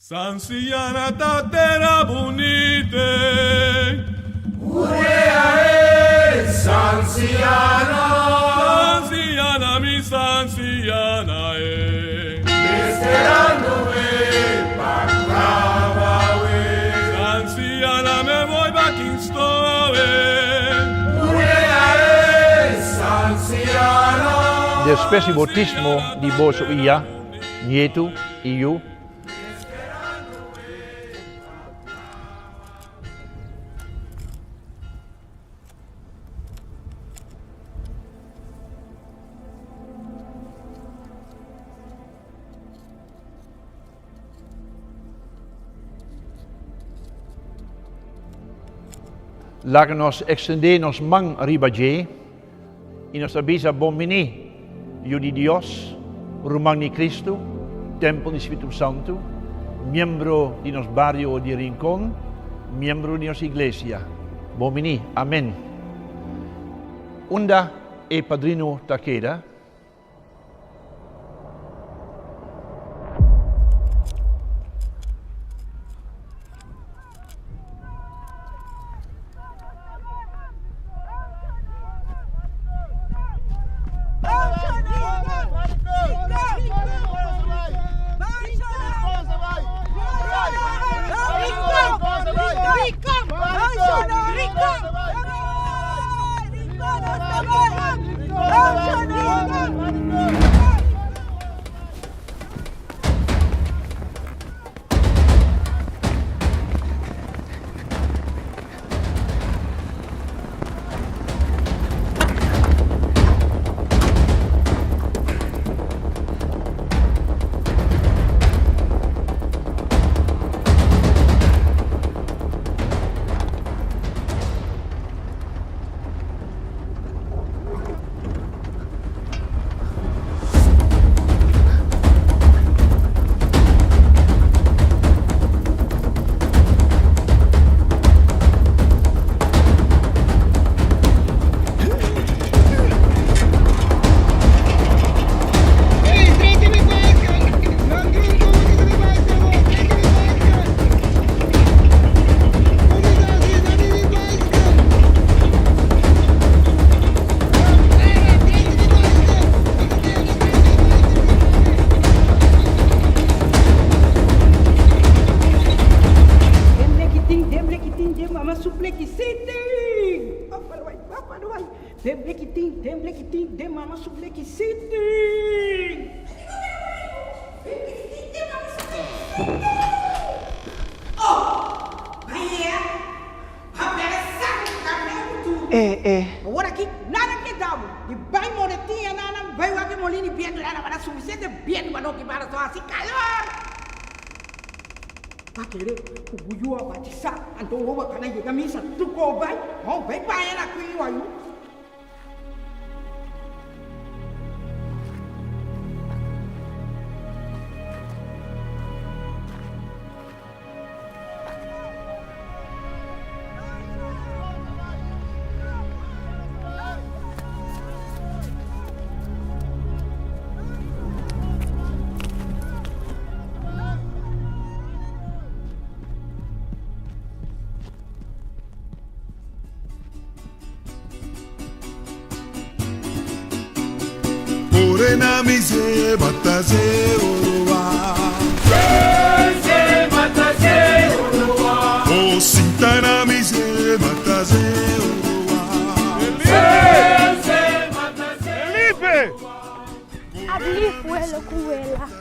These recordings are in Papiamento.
Sansiana ta tera bunite. Sansiana. Sansiana mi Sansiana e. Sansiana me voy pa Kingston e. Despues di bautismo di boso ia, nietu i yu. Laga nos extendé nos man riba dje i nos ta bisa, Bon biní, Yu di Dios, ruman di Cristo, tempel di Spiritu Santu, miembro di nos bario di Rincon, miembro di nos iglesia. Bon biní. Amen. Unda e padrino ta keda?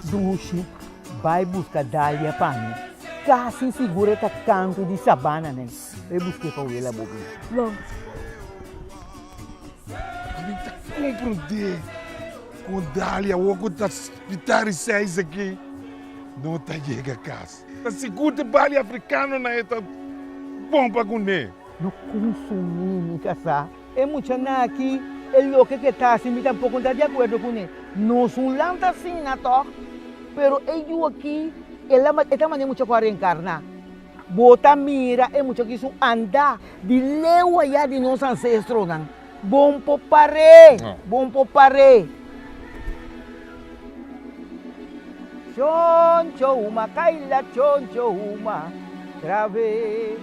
Dushi, bai buska Dalia pa mi. Kasi sigur e ta kantu di sabana nen. Bai busk'é pa wela bo bin. Bon. Mi ta komprondé kon Dalia awor ku ta spitari seis aki no ta yega kas. Ta sigur te bali afrikanonan e ta bon pa kuné. No konsumí mi kasá. E muchanan aki, e loke ke ta hasi mi tampoko no ta di akuerdo kuné. Nos un lanta asina tòg, pero e yu aki el a e ta manera mucha ku a reenkarná. Bo ta mira e mucha aki su andá di leu ayá di nos ansestronan. Bon por par'é, bon por par'é. Choncho uma kaila choncho uma trabe.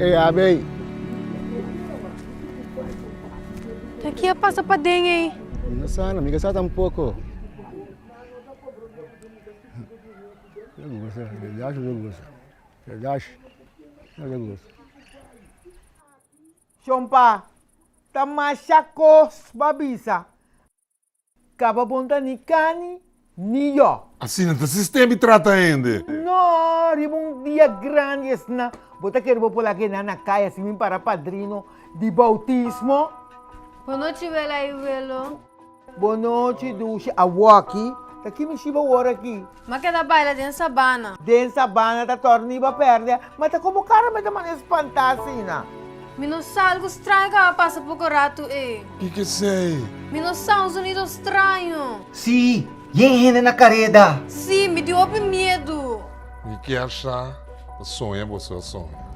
Ey Abey. Ta ki a pasa paden ey? Mi no sa no, mi ka sa tampoco. Shompa, ta masha kos bo a bisa. Kaba bon ta ni kani ni yo. Asina ta sistema i trata hende. No, riba un dia grandi esnan bo ta kere bo por laga enan na kaya sin bin para padrino di boutismo? Bonochi wela i welo. Bonochi dushi awoki ta ki mi shiba wor aki. Ma keda baila den sabana. Den sabana ta torni bo perde ma ta como cara mi ta manda espanta asina. Mi no sa algo straño kaba pasa poko ratu ei. Kiko esei? Mi no sa un zonido straño. Sí, yen hende na kareda. Sí, mi tin hopi miedu. Mi kier sa ta soña boso a soña.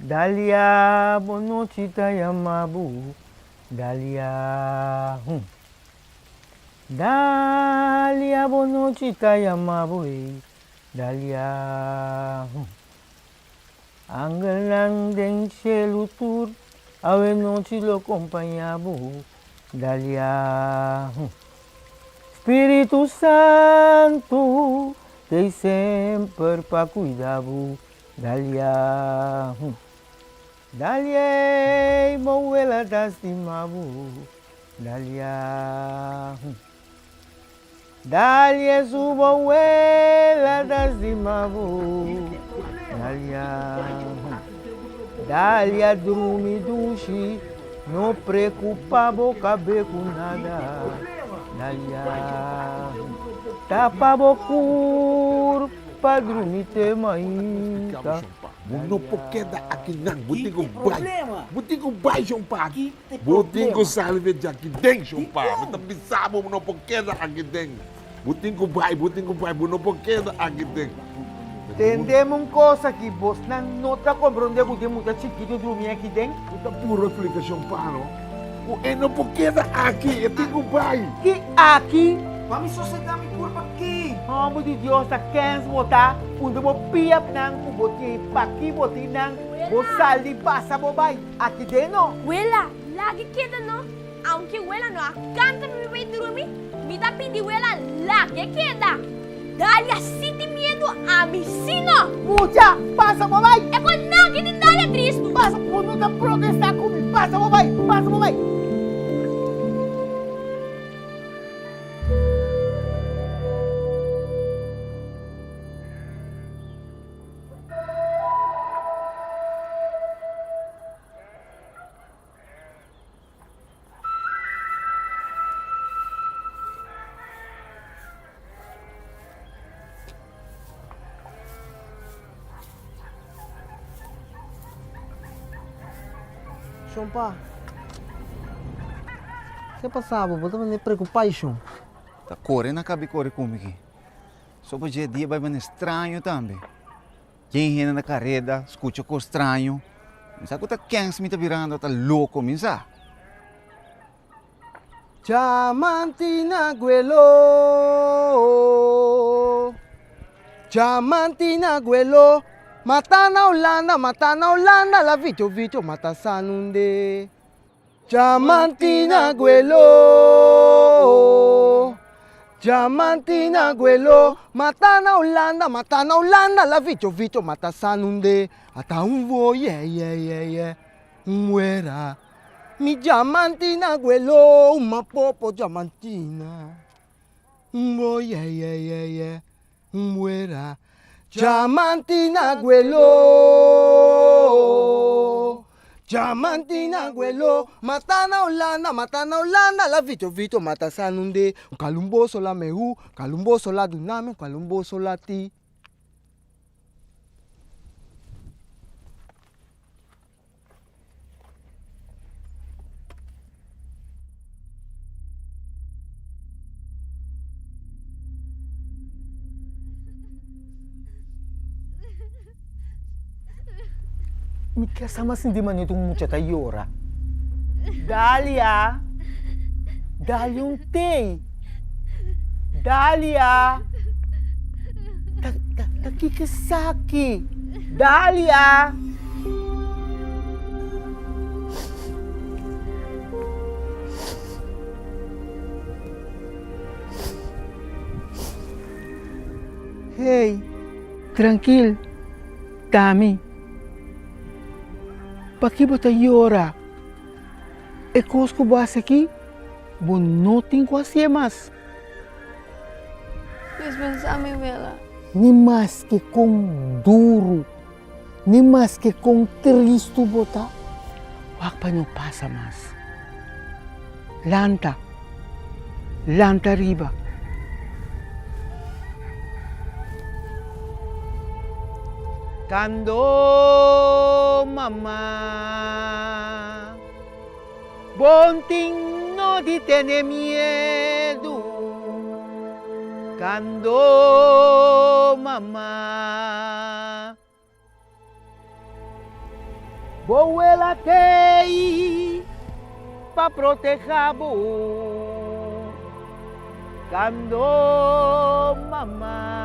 Dalia bo nochi ta yama bo Dalia hum Dalia bo nochi ta yama bo ey Dalia hum Angelnan den shelu tur awe nochi lo kompañá bo Dalia hum Spiritu Santu t'ei semper pa kuida bo Dalia hum Dalia ei bo wela ta stima bo Dalia hum Dalia su bo wela ta stima bo Dalia Dalia drumi dushi no preocupa bo cabe cu nada Dalia tapa bo curpa drumi te mainta. Bo no por keda akinan, bo tin ku bai. Bo tin ku bai, shon pa. Bo tin ku sali di djaki den, shon pa. Mi ta bisa bo, bo no por keda aki den. Bo tin ku bai, bo tin ku bai, bo no por keda aki den. Tendem un kos aki, bosnan no ta komprondé ku tin mucha chikitu drumi aki den? Bo ta puru explika, shon pa, no? Ku e no por keda aki, e tin ku bai. Ki aki? Pa mi sosegá mi kurpa ki. Hòmber di Dios ta kens bo ta, unda bo pia nan ku bo tin, paki bo tin nan, bo sali pasa bo bai. Aki den no. Wela, lag'e keda no. Aunke wela no a kanta pa mi bai drumi, mi ta pidi wela lag'e keda. Dalia si tin miedu, ami si no. Mucha, pasa bo bai. E kon naki tin Dalia tristu. Pasa, bo no ta protesta ku mi. Pasa bo bai, pasa bo bai. Shon pa, ke pasa bo? Bo ta manda preocupa shon. Ta kore na kabi kore ku mi aki. So pa dje dia bai manda straño tambe. Yen hende na kareda, skucha kos straño. Mi sa ku ta kens mi ta birando ta loko, mi sa. Diamantina guelo, Diamantina guelo, Mata na Hulanda, mata na Hulanda, la vicho vicho mata sanunde. Diamantina guelo, Diamantina guelo, Mata na Hulanda, mata na Hulanda, la vicho vicho mata sanunde. Ata un vo ye ye ye ye, muera. Mi diamantina guelo, uma popo diamantina. Un ye ye ye ye, muera. Diamantina guelo, Diamantina guelo, mata na Hulanda, mata na Hulanda, la vicho vicho mata sanunde. Kalumboso la mehu, kalumboso la duname, kalumboso la ti. Mi ke sa mas sinti manera un mucha ta yora. Dalia! Dalia un tei! Dalia! Ta, ta, ta kiko esaki? Dalia! Hey, trankil, Tami. Paki bo ta yora? E kos ku bo hasi aki, bo no tin ku hasié mas. Dispensá mi, wela. Ni maske kon duru, ni maske kon tristu bo ta, wak pa no pasa mas. Lanta, lanta riba. Kando mama, bon tin no di tene miedu. Kando mama. Bo wela t'ei pa proteha bo. Kando mama.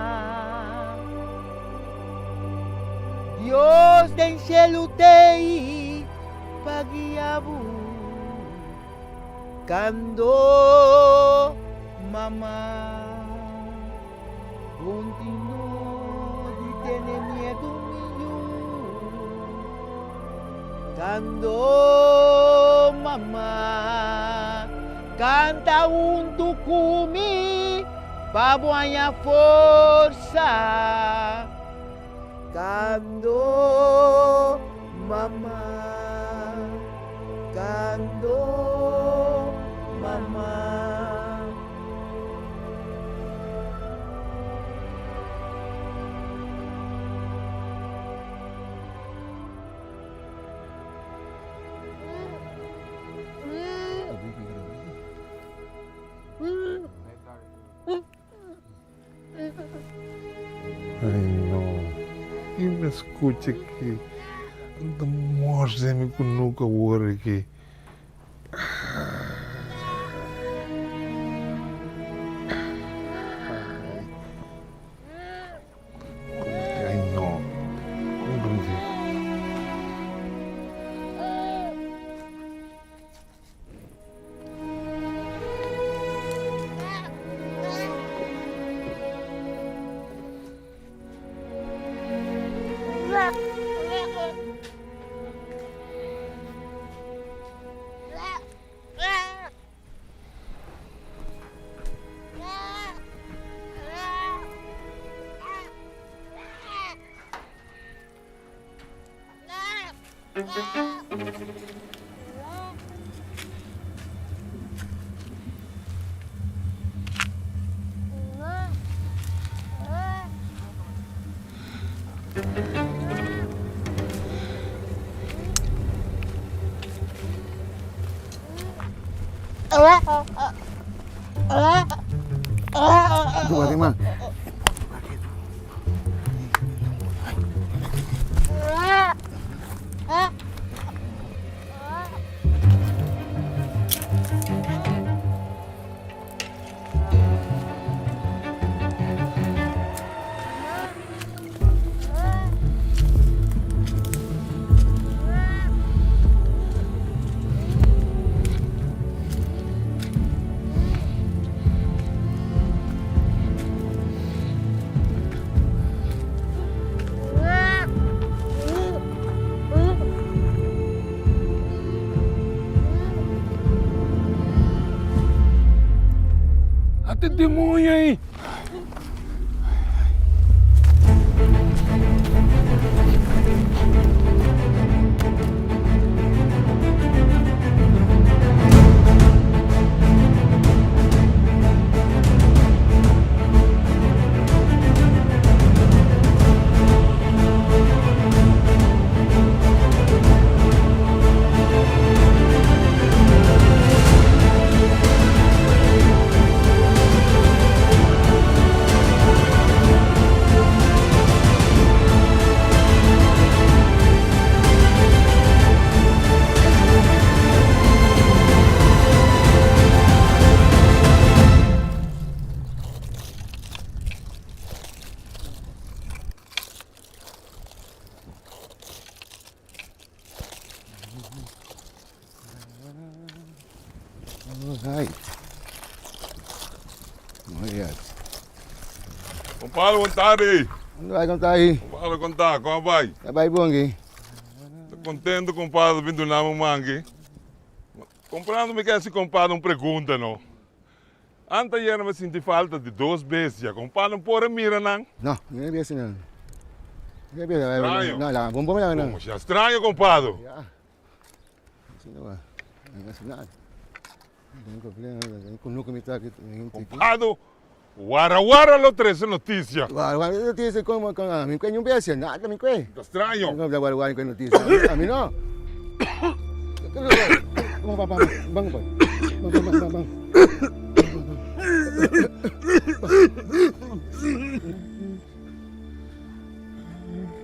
Dios den shelu t'ei pa guia bo. Kando mama. Continúo di tene miedu mi yu. Kando mama kanta huntu ku mi pa bo haña forsa. Kando mama, kando mama. Ay no, i mi scucha ki ta morde mi kunuku awor aki. Ay no, comprende. Kiko demoño ei? Alright. Alright. Compadre, bon tarde. Kon ta kon ta aí? Compadre, kon ta? Kon a bai? Ta bai bon aki. Ta contento, compadre, bin duna mi un mangi. Comprando mi ke hasi compadre un pregunta no. Anteayer mi a sinti falta di dos bestia, compadre, por a mira nan? No, mi no a bestia nan. Mi no a bestia. Straño. No, laga bon bon laga nan. Como sea straño, compadre. Ya. Así no va. No hace nada. Tengo problema, tengo kunuku mi ta aki. Compadre, wara wara lo trece noticia. Wara wara noticia como con a mi kue un bestia, nada mi kue. Ta straño. No wara wara kue noticia. A mi no. Vamos, vamos, vamos, vamos, vamos, vamos, vamos.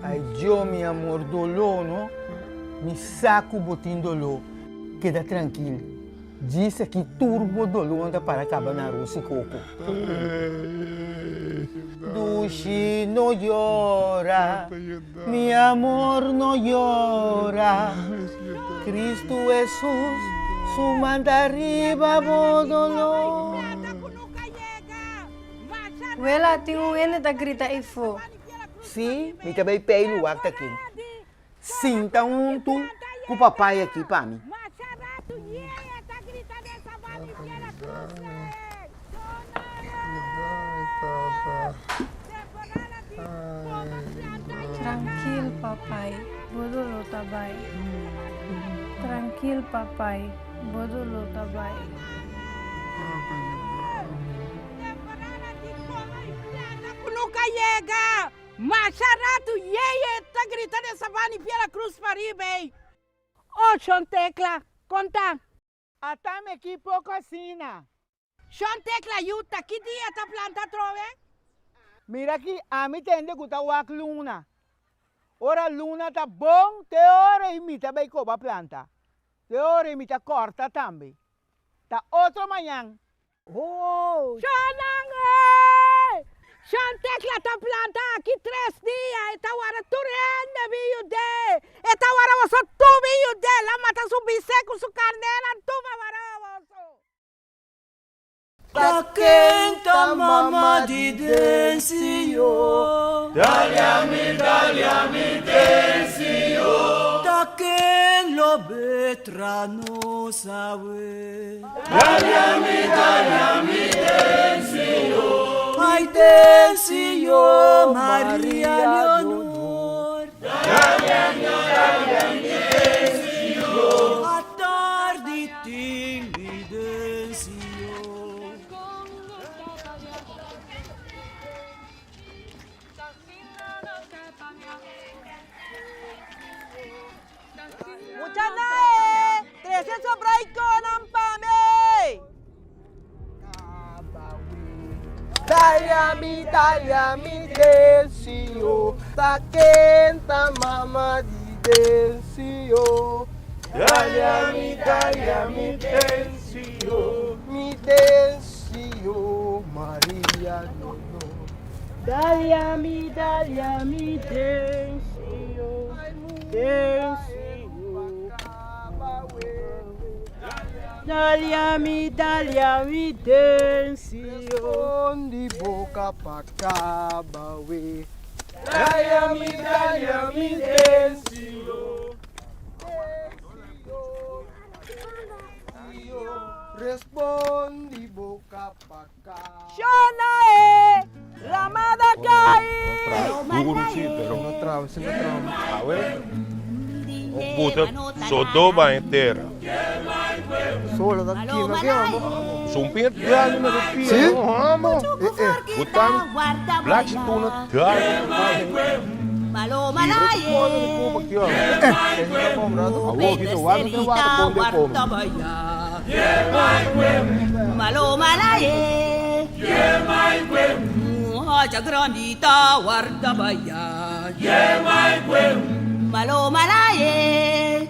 Ay Djo mi amor doló no mi sa ku bo tin doló keda trankil djis aki tur bo dolónan ta para kaba na arroz y koko. Dushi no yora mi amor no yora Cristo Hesus su man ta riba bo doló. Wela, tin un hende ta grita eifó. Sí, mi ta bay pei lugar ta ken. Sinta huntu ku papai aki pa mi. Trankil, papai, bo doló ta bai. Trankil, papai, bo doló ta bai. Temporada di koma i planta ku nunka yega. Masha ratu Yeye ta grita den Sabana i Piedra Cruz pariba ei. Oh, Shon Tecla, kon ta? Ata mi aki poko asina. Shon Tecla, yu ta ki dia ta planta atrobe? Mira aki, ami tende ku ta wak luna. Ora luna ta bon, te ora ei mi ta bai koba planta. Te ora ei mi ta kòrta tambe. Ta otro mañan. Oh! Shonnan ey! Shon Tecla ta planta aki tres dia, e ta wara tur hende bin yud'é. E ta wara boso tur bin yud'é. La mata su bisé ku su karnénan tur pa wara boso. Ta ken ta mama di Dencio? Dalia mi, dalia mi Dencio. Ta ken lo betra nos awe? Dalia mi, dalia mi Dencio. Ay Dencio, Maria Leonor. Dalia mi, dalia mi Dencio. Atardi tin mi Dencio. Muchanan e, trese sobraikonan pa mi! Dalia mi, dalia mi Dencio, ta kenta mama di Dencio. Dalia mi, dalia mi Dencio, mi Dencio, Maria Leonor. Dalia mi, dalia mi Dencio, Dencio. Dalia mi, dalia mi Dencio. Respondi boca pa caba we. Dalia mi, dalia mi Dencio. Dencio, Dencio. Respondi boca pa ca. Shona e ramada kai. Duro sí, pero. No traba, si no traba. Awe. Un puta sodoba entera. Solo da kima que amo. Sumpir grande na pia. Sí? Amo. Butan black tuna dar. Paloma la Maloma la ye. Muchacha grandita guarda vaya. Maloma la ye.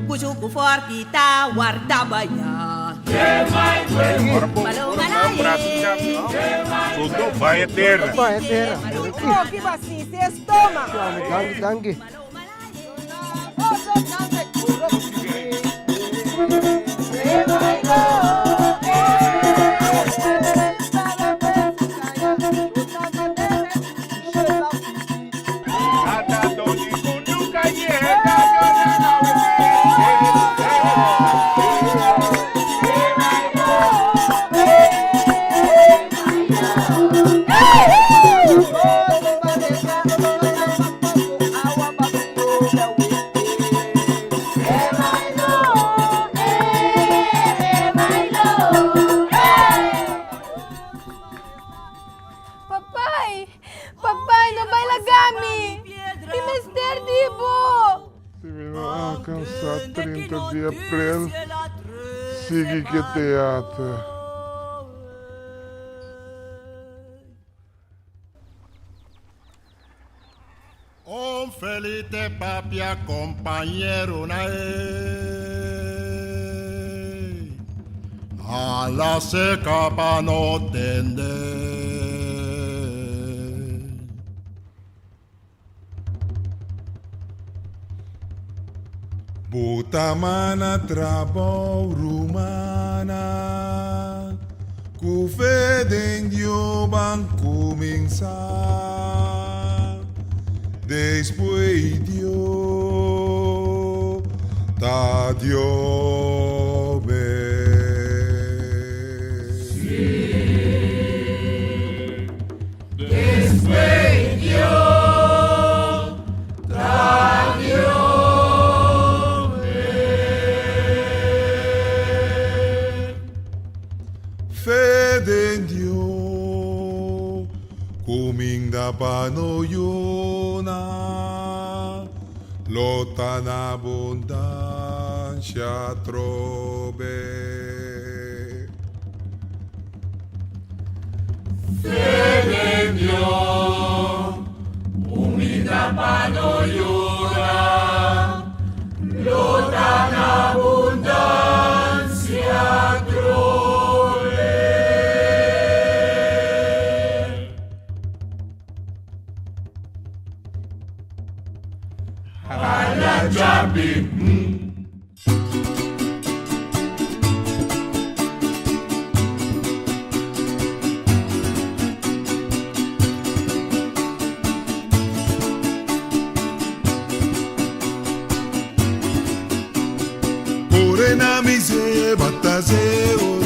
Cuchucu fortita guarda vaya. Maloma la ye. Sodoba entera. Sodoba entera. Oki basisi estoma. Danki, danki. Papai! Papai, no bai lagami! Mi mester di bo! Si mi no alkansá 30 di aprel, sigui ku e teater. Un felite papia compañero na e. A la seca pa no tende. Butamana trabou rumana Ku fe den Dios ban kuminsá Despues Dios ta Dios mes. Despues Dios ta Dios mes. Fe den Dios, kuminda pa no yuna, lo ta na abundansha atrobe. Fe den Dios, humildad pa no llorar, lo ta na abundancia atrobe. Hala chapi. Kore na mi ze, bata ze.